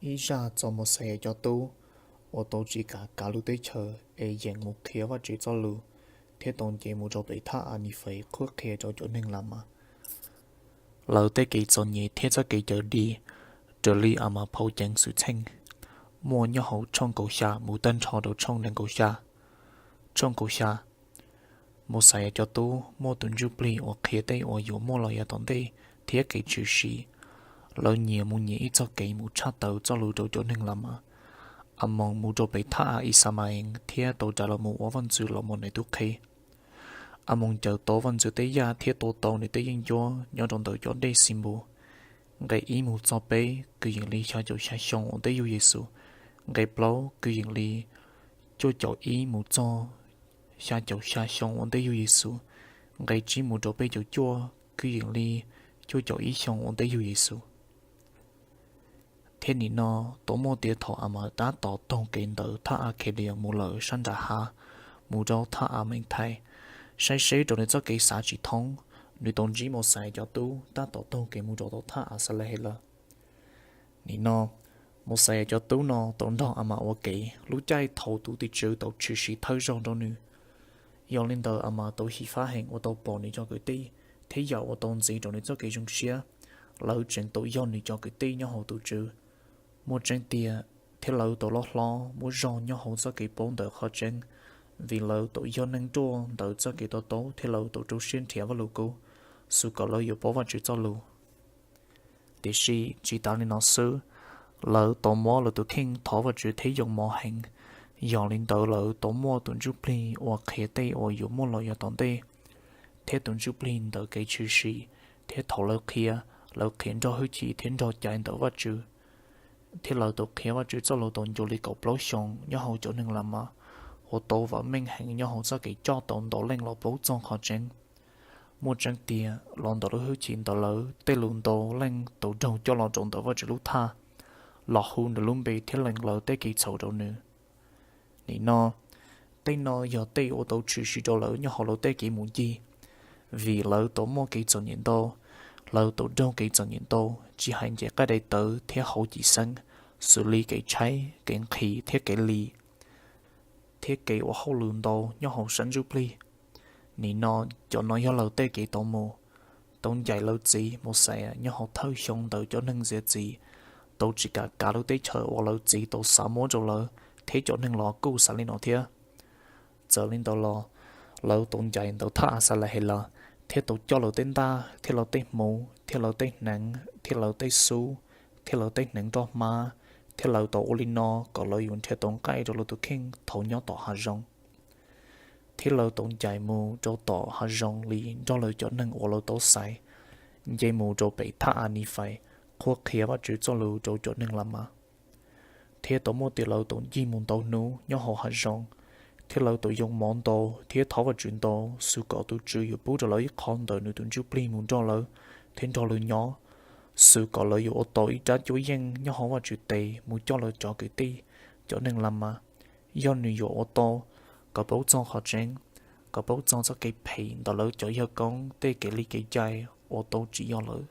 Ib zaj txog Mauxes cov tub uas tau tsis kam kav lub teb chaws es yeem mus qhia Vajtswv txoj lus thiab tau nce mus rau pem thaj A Nifais qhuab qhia rau cov neeg Lamas lawv tej kev txom nyem thiab txoj kev cawm dim, raws li A Mas phau ceev xwm txheej muaj nyob hauv tshooj kaum xya mus tag nrho rau tshooj nees nkaum xya. Tshooj kaum xya, Mauxes cov tub muaj tus ntsuj plig uas qhia tej uas yuav muaj los yav tom ntej thiab kev tshwm sim. Lawv nyias mus nyias ib txoj kev mus tshaj tawm txoj lus rau cov neeg Lamas. Amoos mus rau pem thaj A Ixamaees thiab tau rais los mus ua vaj ntxwv los mus nws tus qhe. Amoos ncaws tau vaj ntxwv tej yaj thiab tua tau nws tej yeeb ncuab nyob rau ntawm cov dej Xinpus. Nqe ib mus txog peb kwv yees li xya caum xya xyoo ua ntej yug Yexus. Nqe plaub kwv yees li cuaj caum ib mus txog xya caum xya xyoo ua ntej yug Yexus. Nqe tsib mus rau peb caum cuaj kwv yees li cuaj caum ib xyoo ua ntej yug Yexus. Thiab nim no tau muaj tias thaum A Mas tab tom taug kev ntawm thaj A Khelias mus lawm sab nram hav, mus rau thaj A Mees Thais, saib seb raws nws txoj kev xav tsis thoob, nws tau ntsib Mauxes cov tub tab tom taug kev mus rau thaj A Xalahelawm. Nim no, Mauxes cov tub no tau nrog A Mas ua ke lub caij thaum tus tim tswv tau tshwm sim thawj zaug rau nws. Yog li ntawd A Mas tau xyiv fab heev uas tau pom nws cov kwv tij thiab yam uas tau ntxiv rau nws txoj kev zoo siab. Lawv tseem tau yog nws cov kwv tij nyob hauv tus Tswv. Muaj tseeb tiag, thiab lawv tau loj hlob muaj zog nyob hauv txoj kev paub ntawm qhov tseeb, vim lawv tau yog neeg ruaj ntawm txoj kev to taub thiab lawv tau rau siab nrhiav Vajluskub, xwv kom lawv yuav paub Vajtswv txoj lus. Tiam sis tsis tas li no xwb, lawv tau muab lawv tus kheej thov Vajtswv thiab yoo mov heev. Yog li ntawd lawv tau muaj tus ntsuj plig uas qhia tej uas yuav muaj los yav tom ntej, thiab tus ntsuj plig ntawm kev tshwm sim, thiab thaum lawv qhia, lawv qhia nrog hwj chim thiab nrog cai ntawm Vajtswv. Thiab lawv tau qhia Vajtswv txoj lus tau ncu li kaum plaub xyoos nyob hauv cov neeg Lamas, uas tau vam meej heev nyob hauv txoj kev coj tau ntau leej los paub txog qhov tseeb. Muaj tseeb tiag, los ntawm lub hwj chim ntawd lawv tej lus ntau leej tau raug coj los rau ntawm Vajtswv lub thaj, los hu nws lub npe thiab lees lawv tej kev txhaum rau nws. Nim no, tej no yog tej uas tau tshwm sim rau lawv nyob hauv lawv tej kev mus ncig. Vim lawv tau muaj kev txom nyem ntau, lawv tau raug kev txom nyem ntau, tsis hais nce qab dai tawv thiab hauv cim xeeb, xws li kev tshaib, kev nqhis thiab kev lis, thiab kev ua hauj lwm ntau nyob hauv sab ntsuj plig. Nim no, cov no yog lawv tej kev tau mus, tau ncaim lawv txiv Mauxes nyob hauv thawj xyoo ntawm cov neeg ntxias txim, tau tsis kam kav lub teb chaws uas lawv txiv tau xav muab rau lawv, thiab cov neeg los kuj xav li no thiab. Txawm li ntawd los, lawv tau ncaim ntawm thaj Axalahelas, thiab tau coj lawv tej ntaj thiab lawv tej hmuv thiab lawv tej hneev thiab lawv tej xub thiab lawv tej hneev roj hmab, thiab lawv tau ua li no kom lawv yuav nrhiav tau nqaij rau lawv tus kheej thaum nyob tom hav zoov. Thiab lawv tau ncaim mus rau tom hav zoov li nrog lawv cov neeg uas lawv tau xaiv, nce mus rau pem thaj A Nifais qhuab qhia Vajtswv txoj lus rau cov neeg Lamas. Thiab tau muaj tias lawv tau ncig mus ntau hnub nyob hauv hav zoov, thiab lawv tau yoo mov ntau thiab thov Vajtswv ntau, xwv kom tus Tswv yuav pub rau lawv ib qho ntawm nws tus ntsuj plig mus nrog lawv thiab nrog lawv nyob, xwv kom lawv yuav ua tau ib rab cuab yeej nyob hauv Vajtswv tes mus coj lawv cov kwv tij, cov neeg Lamas, yog nws yuav ua tau, kom paub txog qhov tseeb, kom paub txog txoj kev phem ntawm lawv cov yawg koob tej kev li kev cai uas tau tsim yog lawv.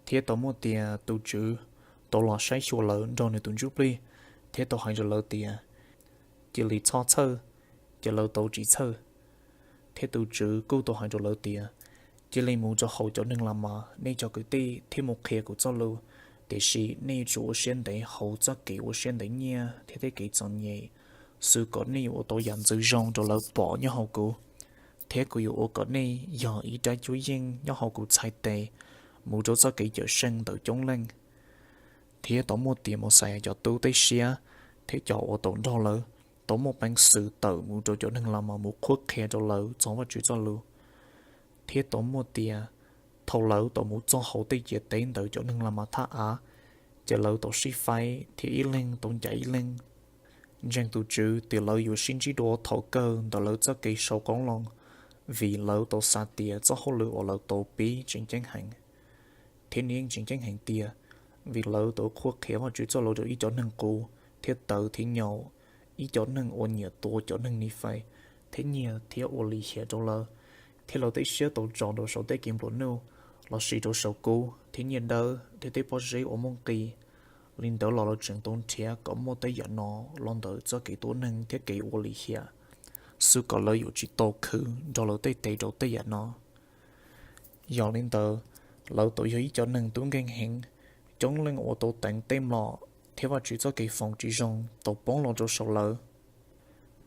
Thiab tau muaj tias tus Tswv tau los saib xyuas lawv nrog nws tus ntsuj plig, thiab tau hais rau lawv tias, cia li txhob txhawj. Ces lawv tau tsis txhawj. Thiab tus Tswv kuj tau hais rau lawv tias, cia li mus rau hauv cov neeg Lamas nej cov kwv tij thiab mus qhia kuv txoj lus, tiam sis nej yuav tsum ua siab ntev hauv txoj kev ua siab ntev nyiaj thiab tej kev txom nyem, xwv kom nej yuav ua tau yam ntxwv zoo rau lawv pom nyob hauv kuv. Thiab kuv yuav ua kom nej yog ib rab cuab yeej nyob hauv kuv txhais tes mus rau txoj kev cawm seej ntawm coob leej. Thiab tau muaj tias Mauxes cov tub tej siab thiab cov uas tau nrog lawv tau muaj peev xwm tawm mus rau cov neeg Lamas mus qhuab qhia rau lawv txog Vajtswv txoj lus. Thiab tau muaj tias thaum lawv tau mus txog hauv tej ciam teb ntawm cov neeg Lamas thaj av, ces lawv tau sib faib thiab ib leeg tau ncaim ib leeg, ntseeg tus Tswv tias lawv yuav sib ntsib dua thaum kawg ntawm lawv txoj kev sau qoob loo, vim lawv tau xav tias txoj hauj lwm uas lawv tau pib tseem ceeb heev. Thiab nws yeej tseem ceeb heev tiag, vim lawv tau qhuab qhia Vajtswv txoj lus rau ib cov neeg qus thiab tawv thiab nyaum, ib cov neeg uas nyiam tua cov neeg Nifais, thiab nyiag thiab ua lim hiam rau lawv, thiab lawv tej siab tau tso rau saum tej kev nplua nuj, lossis rau saum kub thiab nyiaj dawb thiab tej pob zeb uas muaj nqis. Li ntawd los lawv tseem tau nrhiav kom muaj tej yam no los ntawm txoj kev tuab neeg thiab kev ua lim hiam, xwv kom lawv yuav tsis tau khwv nrog lawv tej tes rau tej yam no. Yog li ntawd, lawv tau yog ib co neeg tub nkeeg heev, coob leej uas tau teev tej mlom thiab Vajtswv txoj kev foom tsis zoo tau poob los rau saum lawv.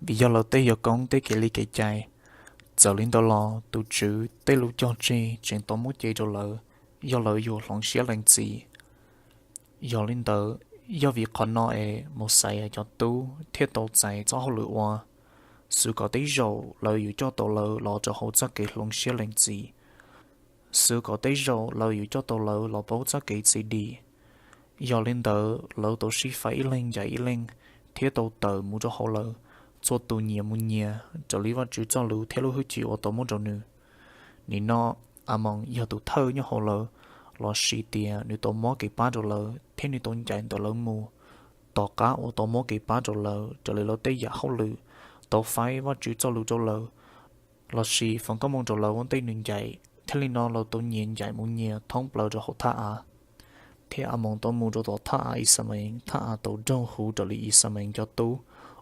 Vim yog lawv tej yuav koob tej kev li kev cai. Txawm li ntawd los tus Tswv tej lus cog tseg tseem tau muab cev rau lawv, yog lawv yuav hloov siab lees txim. Yog li ntawd, yog vim qhov no es Mauxes cov tub thiaj tau txais txoj hauj lwm ua, xwv kom tej zaum lawv yuav coj tau lawv los rau hauv txoj kev hloov siab lees txim, xwv kom tej zaum lawv yuav coj tau lawv los paub txoj kev txim dim. Yog li ntawd, lawv tau sib faib ib leeg ncaim ib leeg, thiab tau tawm mus rau hauv lawv, txhua tus nyias mus nyias raws li Vajtswv txoj lus thiab lub hwj chim uas tau muab rau nws. Nim no Amoos yog tus thawj nyob hauv lawv, lossis tias nws tau muab kev pab rau lawv thiab nws tau ncaim ntawm lawv mus. Tom qab uas tau muab kev pab rau lawv raws li lawv tej yam hauj lwm, tau faib Vajtswv txoj lus rau lawv, lossis foom koob hmoov rau lawv ua ntej nws ncaim, thiaj li no lawv tau nyias ncaim mus nyias thoob plaws rau hauv thaj av. Thiab Amoos tau mus rau tom thaj av Ixamees, thaj av tau raug huv raws li Ixamees cov tub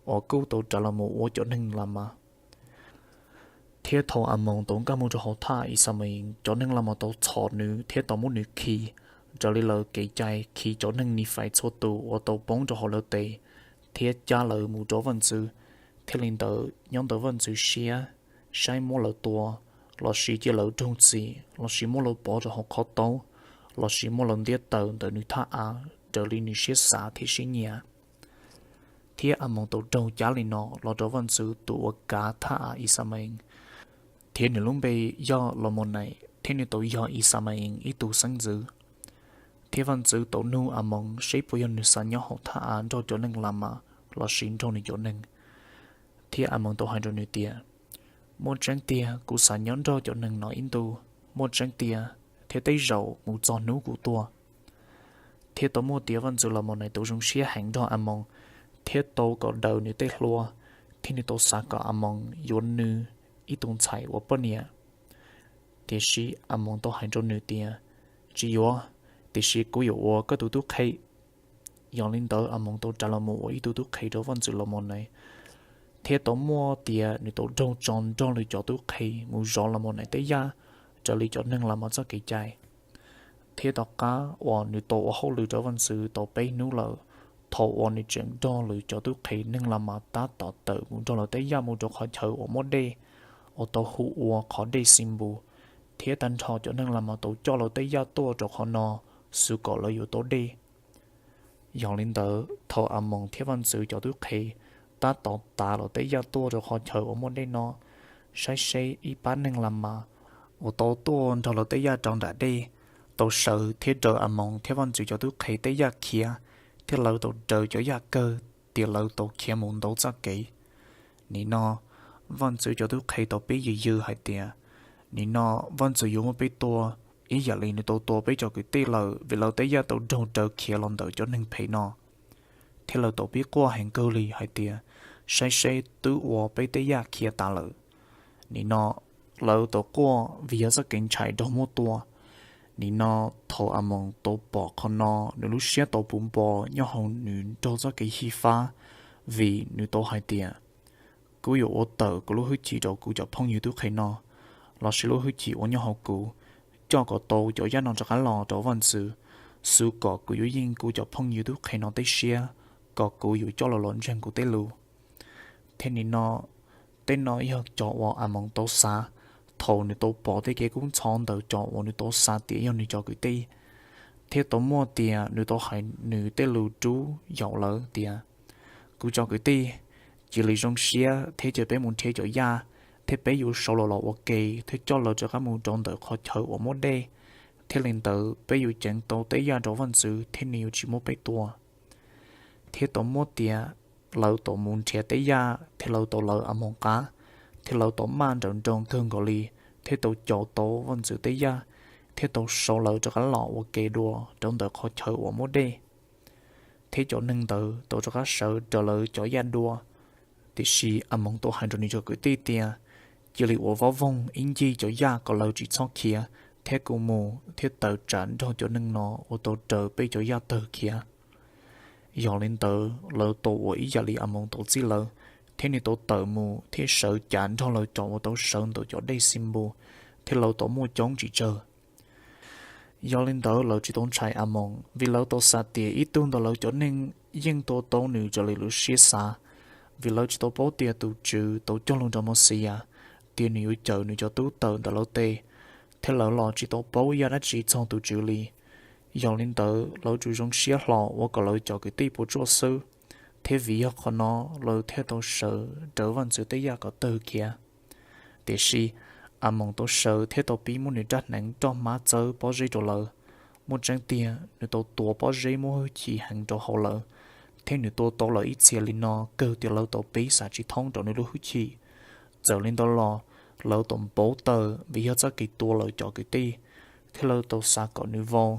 uas kuj tau rais los mus ua cov neeg Lamas. Thiab thaum Amoos tau nkag mus rau hauv thaj av Ixamees, cov neeg Lamas tau txhom nws thiab tau muab nws khi, raws li lawv kev cai khi cov neeg Nifais txhua tus uas tau poob rau hauv lawv tes, thiab cab lawv mus rau vaj ntxwv. Thiaj li ntawd, nyob ntawm vaj ntxwv siab, saib muab lawv tua, lossis cia lawv raug txim, lossis muab lawv pov rau hauv qhov taub, lossis muab lawv ntiab tawm ntawm nws thaj av raws li nws siab xav thiab siab nyiam. Thiab Amoos tau raug cab li no los rau vaj ntxwv tus uas kav thaj av Ixamees, thiab nws lub npe yog Laumaunais, thiab nws tau yog Ixamees ib tug xeeb ntxwv. Thiab vaj ntxwv tau nug Amoos seb puas yog nws xav nyob hauv thaj av nrog cov neeg Lamas lossis nrog nws cov neeg. Thiab Amoos tau hais rau nws tias, Muaj tseeb tiag kuv xav nyob nrog cov neeg no ib ntus, muaj tseeb tiag, thiab tej zaum mus txog hnub kuv tuag. Thiab tau muaj tias vaj ntxwv Laumaunais tau zoo siab heev nrog Amoos, thiab tau kom daws nws tej hlua, thiab nws tau xav kom Amoos yuav nws ib tug ntxhais ua poj niam. Tiam sis Amoos tau hais rau nws tias, Tsis yuav, tiam sis kuv yuav ua koj tus tub qhe. Yog li ntawd Amoos tau rais los mus ua ib tug tub qhe rau vaj ntxwv Laumaunais, thiab tau muaj tias nws tau raug tso nrog lwm cov tub qhe mus zov Laumaunais tej yaj raws li cov neeg Lamas txoj kev cai. Thiab tom qab uas nws tau ua hauj lwm rau vaj ntxwv tau peb hnub lawm, thaum uas nws tseem nrog lwm cov tub qhe neeg Lamas tab tom tawm mus nrog lawv tej yaj mus rau qhov chaw uas muaj dej, uas tau hu ua qhov dej Xinpus, thiab tag nrho cov neeg Lamas tau coj lawv tej yaj tuaj rau qhov no, xwv kom lawv yuav tau dej. Yog li ntawd, thaum Amoos thiab vaj ntxwv cov tub qhe tab tom tav lawv tej yaj tuaj rau qhov chaw uas muaj dej no, saib seb ib pab neeg Lamas uas tau tuaj nrog lawv tej yaj rau nram dej tau sawv thiab raws Amoos thiab vaj ntxwv cov tub qhe tej yaj khiav, thiab lawv tau raws cov yaj kawg tias lawv tau khiav mus ntau txoj kev. Nim no vaj ntxwv cov tub qhe tau pib yws yws hais tias, Nim no vaj ntxwv yuav muab peb tua ib yam li nws tau tua peb cov kwv tij lawm, vim lawv tej yaj tau raug raws khiav los ntawm cov neeg phem no. Thiab lawv tau pib quaj heev kawg li hais tias, Saib seb twb ua peb tej yaj khiav tas lawm. Nim no lawv tau quaj vim yog txoj kev ntshai raug muab tua. Nim no thaum Amoos tau pom qhov no, nws lub siab tau puv npo nyob hauv nws nrog txoj kev xyiv fab, vim nws tau hais tias, Kuv yuav ua tawm kuv lub hwj chim rau kuv cov phooj ywg tub qhe no, lossis lub hwj chim uas nyob hauv kuv, coj kom tau cov yaj no rov qab los rau vaj ntxwv, xwv kom kuv yuav yeej kuv cov phooj ywg tub qhe no tej siab, kom kuv yuav coj lawv los ntseeg kuv tej lus. Thiab nim no, tej no yog cov uas Amoos tau xav thaum nws tau pom tej kev kub ntxhov ntawm cov uas nws tau xav tias yog nws cov kwv tij. Thiab tau muaj tias nws tau hais nws tej lus rub yaum lawv tias, Kuv cov kwv tij, cia li zoo siab thiab cia peb mus nrhiav cov yaj, thiab peb yuav sau lawv los ua ke thiab coj lawv rov qab mus rau ntawm qhov chaw uas muaj dej, thiaj li ntawd peb yuav ceev tau tej yaj rau vaj ntxwv thiab nws yuav tsis muab peb tua. Thiab tau muab tias lawv tau mus nrhiav tej yaj thiab lawv tau lawv Amoos qab, thiab lawv tau maj nrawm nroos kawg nkaus li, thiab tau caum tau vaj ntxwv tej yaj, thiab tau sau lawv rov qab los ua ke dua rau ntawm qhov chaw uas muaj dej. Thiab cov neeg ntawd tau rov qab sawv raws lawv cov yaj dua. Tiam sis Amoos tau hais rau nws cov kwv tij tias, Cia li ua voj voog ib ncig cov yaj kom lawv tsis txhob khiav, thiab kuv mus thiab tawm tsam nrog cov neeg no uas tau raws peb cov yaj tawg khiav. Yog li ntawd, lawv tau ua ib yam li Amoos tau txib lawv, thiab nws tau tawm mus thiab sawv cav nrog lawv cov uas tau sawv ntawm cov dej Xinpus, thiab lawv tau muaj coob tsis tsawg. Yog li ntawd, lawv tsis tau ntshai Amoos, vim lawv tau xav tias ib tug ntawm lawv cov neeg yeej tua tau nws raws li lawv siab xav, vim lawv tsis tau paub tias tus Tswv tau cog lus rau Mauxiyas tias nws yuav cawm nws cov tub tawm ntawm lawv tes, thiab lawv los tsis tau paub yam dab tsi txog tus Tswv li. Yog li ntawd, lawv tsuas zoo siab hlo ua kom lawv cov kwv tij puas tsuaj xwb, thiab vim yog qhov no, lawv thiaj tau sawv raws vaj ntxwv tej yam kom tawg khiav. Tiam sis, Amoos tau sawv thiab tau pib muab nws rab hneev roj hmab txawb pob zeb rau lawv. Muaj tseeb tiag, nws tau tua pob zeb muaj hwj chim heev rau hauv lawv, thiab nws tua tau lawv ib txhia li no kawg tias lawv tau pib xav tsis thoob rau nws lub hwj chim. Txawm li ntawd los, lawv tau npau taws vim yog txoj kev tua lawv cov kwv tij, thiab lawv tau xav kom nws vau.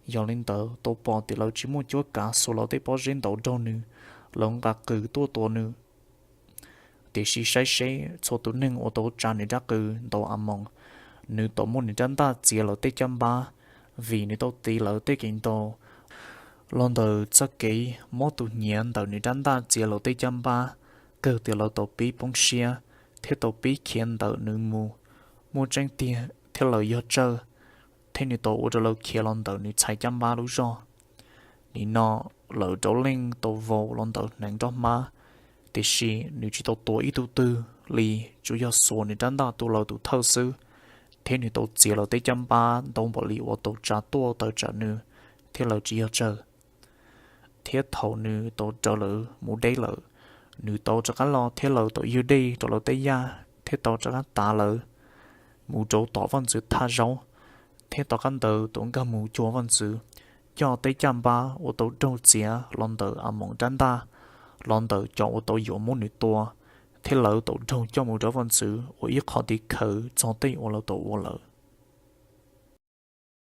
Yog li ntawd, tau pom tias lawv tsis muaj cuab kav xuas lawv tej pob zeb ntaus raug nws, lawv nqa qws tuaj tua nws. Tiam sis saib seb, txhua tus neeg uas tau tsa nws rab qws ntaus Amoos, nws tau muab nws rab ntaj txiav lawv tej caj npab, vim nws tau tiv lawv tej kev ntaus. Los ntawm txoj kev mob tus hniav ntawm nws rab ntaj txiav lawv tej caj npab, kawg tias lawv tau pib poob siab, thiab tau pib khiav ntawm nws mus. Muaj tseeb tiag, thiab lawv yog tsawj, thiab nws tau ua rau lawv khiav los ntawm nws txhais caj npab lub zog. Nim no, lawv rau leej tau vau los ntawm hneev roj hmab, tiam sis nws tsis tau tua ib tug twg li, tsuas yog xuas nws rab ntaj tua lawv tus thawj xwb, thiab nws tau txiav lawv tej caj npab ntau npaum li uas tau tsa tuaj tawm tsam nws, thiab lawv tsis yog tsawg. Thiab thaum nws tau raws lawv mus deb lawm, nws tau rov qab los thiab lawv tau ywg dej rau lawv tej yaj thiab tau rov qab tav lawv mus rau tom vaj ntxwv thaj zaub. Thiab tom qab ntawd tau nkag mus cuag vaj ntxwv, coj tej caj npab uas tau raug txiav los ntawm Amoos rab ntaj, los ntawm cov uas tau yuav muab nws tua, thiab lawv tau raug coj mus rau vaj ntxwv ua ib qho tiv khawv txog tej uas lawv tau ua lawm.